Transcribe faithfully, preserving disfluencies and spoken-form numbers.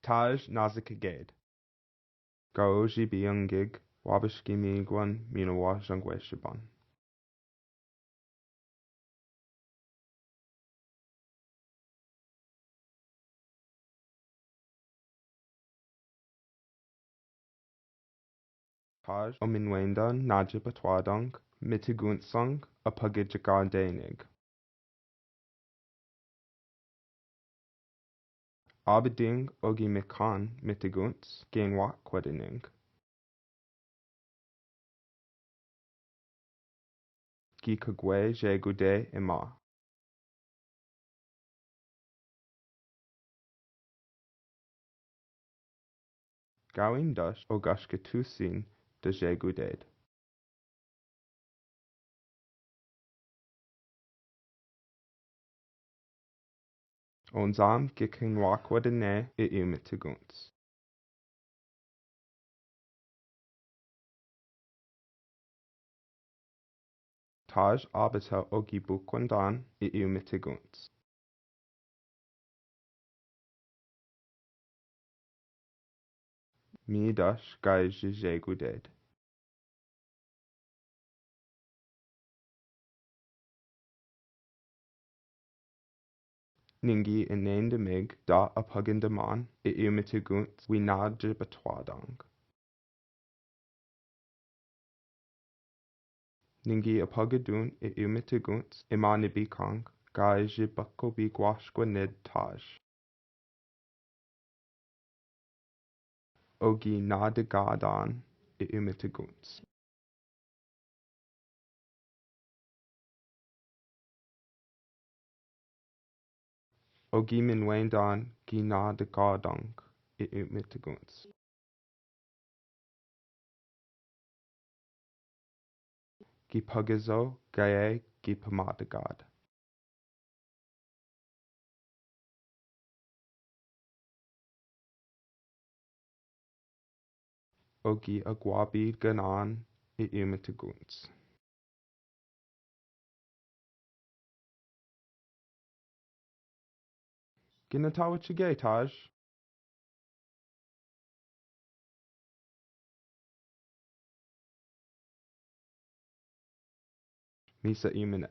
Taj, naze ka gade. Ka oji biyangig, wa bashki migwan, mina wa zhangwe shiban. Taj, o minwendan, naje patwadang, mitiguntsang, a pagidjagadenig. Abiding ogi mikan mitigunts, gin wa kwedening. Gi kagwe zhegode ima. Gawin dash o gashkatusin da zheguded. Onzam gikin wa kwadene i iw mitigunts. Taj abita ogi bukwandan i iw mitigunts. Mi dash gay zheguded. Ningi inendemig da apagandaman i iw mitigunts wi naje patwadang. Ningi apagadun i iw mitigunts i manibikang gay zhebako bigwash gwaned taj. Ogi nadagadan i iw mitigunts. Ogi minwendan gi nadagadang i iw mitigunts. Gi pagazo gay gi pamadagad. Ogi agwabi ganan i iw mitigunts. Ginatawa chige taj. Misa imine.